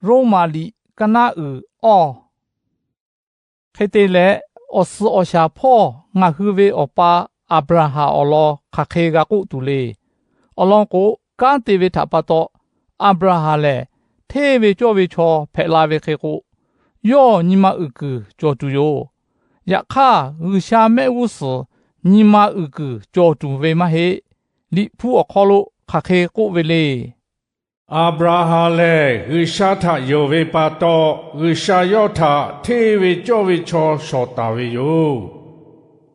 Roˉmaꞈ liꞈ kaˇ naˉ uiˍ awˇ. Hk'e te leh, awˬ suhˍ awˬ shaˍ hpawˇ ngaˬ hui ve awˬ pa Aˍbraˍhanˍ awˬ lawn hk'aˬ hk'e g'a k'oˆ tuˬ le. Awˬ lawn k'o, kanˉ te ve htaꞈ pa taw Aˍbraˍhanˍ lehˬ, hteˇ ve cawˇ ve chaw hpehꞈ la ve hk'e k'o, yawˇ nyi ma uiˍ kuiˬ cawˬ tuˬ yoˬ. Yaꞈ hk'aˇ, G'uiˬsha mehˆ g'uˇ suhˍ nyi ma uiˍ kuiˬ cawˬ tuˬ ve maˇ heˆ. Liꞈ hpu awˬ hk'aw lo hk'aˬ hk'e k'oˆ ve le. Aˍbraˍhanˍ lehˬ, G'uiˬsha htaꞈ yonˍ ve pa taw, G'uiˬsha yawˇ htaꞈ hteˇ ve cawˇ ve chaw shawˍ taˍ ve yoˬ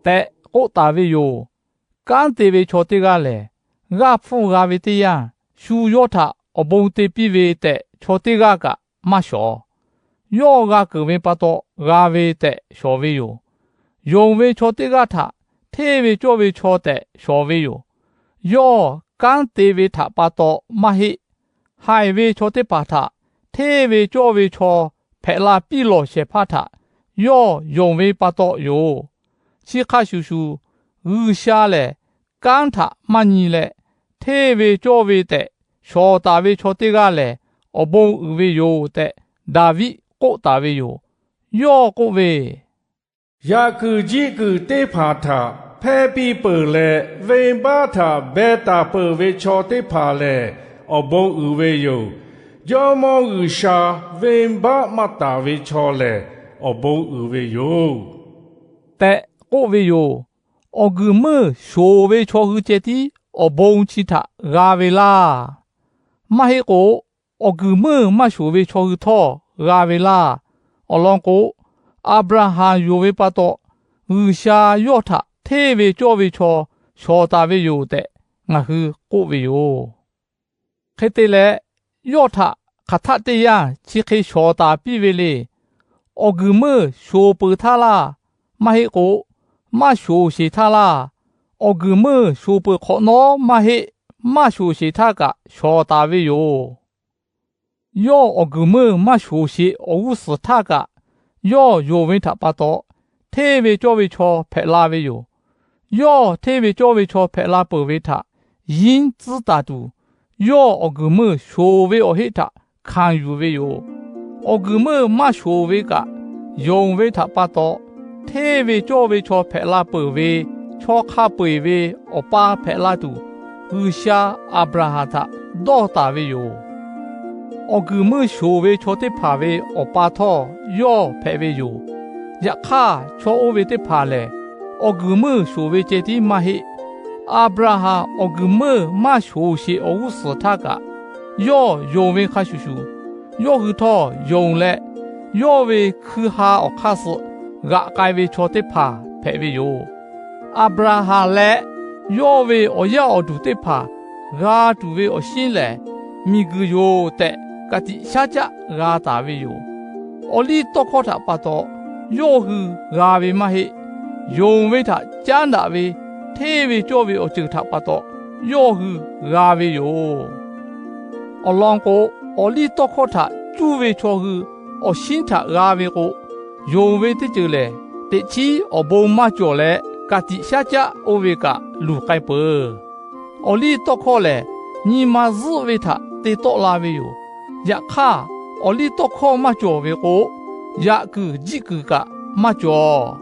tehꞈ k'oˆ taˍ ve yoˬ. Kanˉ te ve chaw teˇ g'aˇ lehˬ, g'aˇ hpfuhˇ g'a ve teˇ yanˇ, shu yawˇ htaꞈ awˬ bon te piˇ ve tehꞈ chaw teˇ g'aˇ kaꞈ maˇ shawˍ. Yawˇ g'a keunˍ ve pa taw g'a ve tehꞈ shawˍ ve yoˬ. Yonˍ ve chaw teˇ g'aˇ htaꞈ hteˇ ve cawˇ ve chaw tehꞈ shawˍ ve yoˬ. Yawˇ kanˉ te ve htaꞈ pa taw maˇ heˆ. Haiˬ ve chaw teˇ hpaˍ htaꞈ hteˇ ve cawˇ ve chaw hpehꞈ la piˇ lawˬ shehˍ hpaˇ htaꞈ yawˇ yonˍ ve pa taw yoˬ. Chi hk'a shuˍ shuˍ, G'uiˬsha lehˬ kanˉ htaꞈ maˇ nyi leh, hteˇ ve cawˇ ve tehꞈ shawˍ taˍ ve chaw teˇ g'aˇ lehˬ, awˬ bon uiˍ ve yoˬ tehꞈ Daˍviˆ k'oˆ taˍ ve yoˬ. Yawˇ k'oˆ ve, Yaꞈ kuiˬ jiˆ kuiˬ teˇ hpaˍ htaꞈ hpehˇ piˇ peuˬ leh, venˇbaˆ htaꞈ beh taˍ peuˬ ve chaw teˇ hpaˍ lehˬ, awˬ bon uiˍ ve yoˬ. Jawˇmawˇ G'uiˬsha venˇbaˆ maˇ taˍ ve chaw lehˬ, awˬ bon uiˍ ve yoˬ tehꞈ k'oˆ ve yoˬ. Awˬ guiˬ meuˇ shoˍ ve chaw hui ceh tiˉ awˬ bon chi htaꞈ g'a ve laˇ. Maˇ heˆ k'o, awˬ guiˬ meuˇ maˇ shoˍ ve chaw hui htawˇ g'a ve laˇ. Awˬ lawn k'o, Aˍbraˍhanˍ yonˍ ve pa taw, G'uiˬsha yawˇ htaꞈ hteˇ ve cawˇ ve chaw shawˍ taˍ ve yoˬ tehꞈ ngaˬ hui k'oˆ ve yoˬ. Hk'e te leh, yawˇ htaꞈ hk'aˬ htaˆ teˇ yanˇ chi hk'e shawˍ taˍ piˇ ve le. Awˬ guiˬ meuˇ shoˍ peuˬ htaˇ laˇ, maˇ heˆ k'o, maˇ shoˍ sheˍ htaˇ laˇ. Awˬ guiˬ meuˇ shoˍ peuˬ hk'awꞈ nawˉ maˇ heˆ, maˇ shoˍ sheˍ htaˇ kaꞈ shawˍ taˍ ve yoˬ. Yawˇ awˬ guiˬ meuˇ maˇ shoˍ sheˍ awˬ g'uˇ suhˍ htaˇ kaꞈ, yawˇ yonˍ ve htaꞈ pa taw, hteˇ ve cawˇ ve chaw hpehꞈ la ve yoˬ. Yawˇ hteˇ ve cawˇ ve chaw hpehꞈ la peuˬ ve htaꞈ yinˉ tcuhˉ taˍ tuˬ, yawˇ awˬ guiˬ meuˇ shoˍ ve awˬ heˆ htaꞈ hkanˍ yuˬ ve yoˬ. Awˬ guiˬ meuˇ maˇ shoˍ ve kaꞈ, yonˍ ve htaꞈ pa taw, hteˇ ve cawˇ ve chaw hpehꞈ la peuˬ ve chaw hk'a peu-eˬ ve awˬ pa hpehꞈ la tuˬ, G'uiˬsha Aˍbraˍhanˍ htaꞈ dawˇ taˍ ve yoˬ. Awˬ guiˬ meuˇ shoˍ ve chaw teˇ hpaˍ ve awˬ pa htawˇ yawˇ hpehꞈ ve yoˬ. Yaꞈ hk'aˇ, chaw oˇ ve teˇ hpaˍ lehˬ, awˬ guiˬ meuˇ shoˍ ve ceh tiˉ maˇ heˆ. Aˍbraˍhanˍ awˬ guiˬ meuˇ maˇ shoˍ sheˍ awˬ g'uˇ suhˍ htaˇ kaꞈ, yawˇ yonˍ ve hk'a shuˍ shuˍ, yawˇ hui htawˇ yonˍ leh, yawˇ ve hkui ha awˬ hk'aˇ suh g'aꞈ k'ai ve chaw teˇ hpaˍ hpehꞈ ve yoˬ. Aˍbraˍhanˍ leh yawˇ ve awˬ yaˇ awˬ duˬ teˇ hpaˍ g'a tuˬ ve awˬ shinˉ lehˬ, miˬguiˬ yoˬ tehꞈ ka tiꞈ shaˉ caˆ g'a taˍ ve yoˬ. Awˬliˇtawˇhkawˇ htaꞈ pa taw yawˇ hui g'a ve maˇ heˆ. Yonˍ ve htaꞈ caˉ daꞈ ve hteˇ ve cawˇ ve awˬ ceuˬ htaꞈ pa taw yawˇ hui g'a ve yoˬ. Awˬ lawn k'o, awˬliˇtawˇhkawˇ htaꞈ cuˇ ve chaw hui awˬ shinˉ htaꞈ g'a ve k'o, yonˍ ve teˇ ceuˬ lehˬ, teꞈ chiˉ awˬ bon maˇ cawˬ leh ka tiꞈ shaˉ caˆ oˇ ve kaꞈ luˬ k'ai peuˬ. Awˬliˇtawˇhkawˇ lehˬ, nyi ma zuhˆ ve htaꞈ te tawˆ la ve yoˬ. Yaꞈ hk'aˇ, awˬliˇtawˇhkawˇ maˇ cawˬ ve k'o, yaꞈ kuiˬ jiˆ kuiˬ kaꞈ maˇ cawˬ.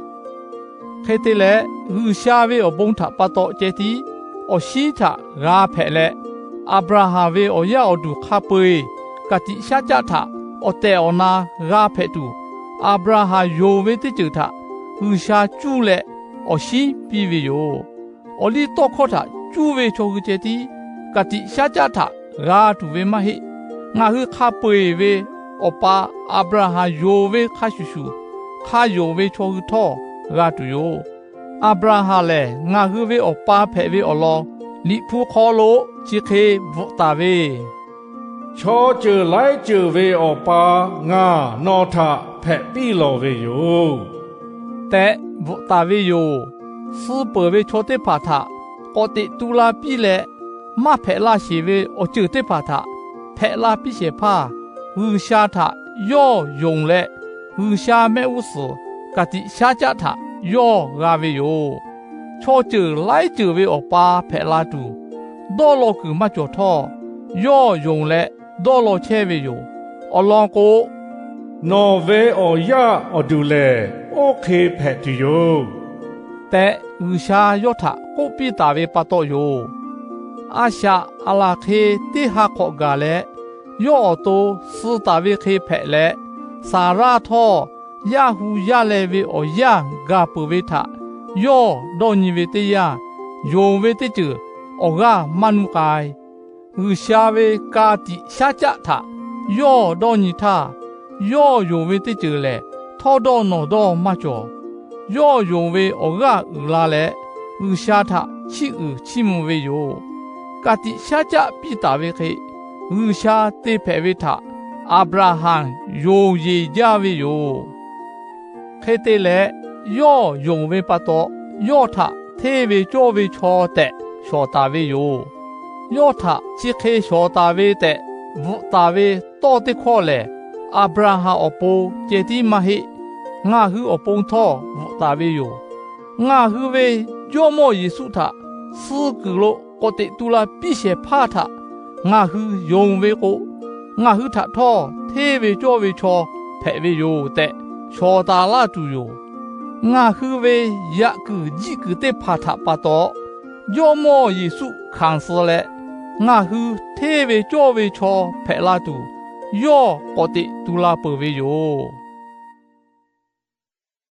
Hk'e te leh, G'uiˬsha ve awˬ bon htaꞈ pa taw ceh tiˉ awˬ shinˉ htaꞈ g'a hpehꞈ leh, Aˍbraˍhanˍ ve awˬ yaˇ awˬ duˬ hk'a peu-eˬ ka tiꞈ shaˉ caˆ htaꞈ awˬ tehˬ awˬ na g'a hpehꞈ tuˬ, Aˍbraˍhanˍ yonˍ ve teˇ ceuˬ htaꞈ G'uiˬsha cuˇ leh awˬ shinˉ piˇ ve yoˬ. Awˬliˇtawˇhkawˇ htaꞈ cuˇ ve chaw hui ceh tiˉ ka tiꞈ shaˉ caˆ htaꞈ g'a tuˬ ve maˇ heˆ. Ngaˬ hui hk'a peu-eˬ ve awˬ pa Aˍbraˍhanˍ yonˍ ve hk'a shuˍ shuˍ, hk'a yonˍ ve chaw hui htawˇ g'a tuˬ yoˬ. Aˍbraˍhanˍ lehˬ ngaˬ hui ve awˬ pa hpehꞈ ve awˬ lawn Liꞈ hpu hk'aw lo chi hk'e bvuhꞈ taˍ ve, Chaw ceuˬ laiˉ ceuˬ ve awˬ pa ngaˬ nawˬ htaꞈ hpehꞈ piˇ lawˬ ve yoˬ tehꞈ bvuhꞈ taˍ ve yoˬ. Suh peuˬ ve chaw teˇ hpaˍ htaꞈ k'awꞈ teꞈ tu la piˇ leh, maˇ hpehꞈ la sheˍ ve awˬ ceuˬ teˇ hpaˍ htaꞈ hpehꞈ la piˇ shehˍ hpaˇ G'uiˬsha htaꞈ yawˇ yonˍ leh, G'uiˬsha mehˆ g'uˇ suhˍ ka tiꞈ shaˉ caˆ htaꞈ yawˇ g'a ve yoˬ. Chaw ceuˬ laiˉ ceuˬ ve awˬ pa hpehꞈ la tuˬ, dawˇ law kuiˬ maˇ cawˬ htawˇ, yawˇ yonˍ leh dawˇ law chehˇ ve yoˬ. Awˬ lawn k'o, nawˬ ve awˬ yaˇ awˬ duˬ lehˬ, oˇ hk'e hpehꞈ tuˬ yoˬ tehꞈ, G'uiˬsha yawˇ htaꞈ k'oˆ piˇ taˍ ve pa taw yoˬ. A shaꞈ aˬ laˬ hk'e teˇ ha hk'awꞈ gaˬ leh, yawˇ awˬ to suh taˍ ve hk'e hpehꞈ leh, Saˍraˇ htawˇ yaˇ hu yaˇ leh ve awˬ yanˇ gaˬ peuˬ ve htaꞈ yawˇ dawˇ nyi ve teˇ yanˇ, yonˍ ve teˇ ceuˬ awˬ g'aˇ maˇ nuˇ k'ai. G'uiˬsha ve ka tiꞈ shaˉ caˆ htaꞈ yawˇ dawˇ nyi htaˇ, yawˇ yonˍ ve teˇ ceuˬ lehˬ, htawˇ dawˇ nawˬ dawˇ maˇ cawˬ. Yawˇ yonˍ ve awˬ g'aˇ uiˍ la leh, G'uiˬsha htaꞈ chiˇ uiˍ chiˇ mvuh ve yoˬ. Ka tiꞈ shaˉ caˆ piˇ taˍ ve hk'e, G'uiˬsha te hpehꞈ ve htaꞈ Aˍbraˍhanˍ yonˍ yeˬ jaˇ ve yoˬ. Hk'e te leh, yawˇ yonˍ ve pa taw, yawˇ htaꞈ hteˇ ve cawˇ ve chaw tehꞈ shawˍ taˍ ve yoˬ. Yawˇ htaꞈ chi hk'e shawˍ taˍ ve tehꞈ bvuhꞈ taˍ ve tawˇ teˇ hkawˇ lehˬ, Aˍbraˍhanˍ awˬ pon ceh tiˉ maˇ heˆ. Ngaˬ hui awˬ pon htawˇ bvuhꞈ taˍ ve yoˬ. Ngaˬ hui ve Jawˇmawˇ Yeˍsuˆ htaꞈ suh kuiˬ lo k'awꞈ teꞈ tu la piˇ shehˍ hpaˇ htaꞈ ngaˬ hui yonˍ ve k'o, ngaˬ hui htaꞈ htawˇ hteˇ ve cawˇ ve chaw hpehꞈ ve yoˬ tehꞈ shawˍ taˍ laˇ tuˬ yoˬ. Ngaˬ hui ve yaꞈ kuiˬ jiˆ kuiˬ teˇ hpaˍ htaꞈ pa taw, Jawˇmawˇ Yeˍsuˆ hkanˍ suh leh, ngaˬ hui hteˇ ve cawˇ ve chaw hpehꞈ la tuˬ, yawˇ k'awꞈ teꞈ tu la peuˬ ve yoˬ.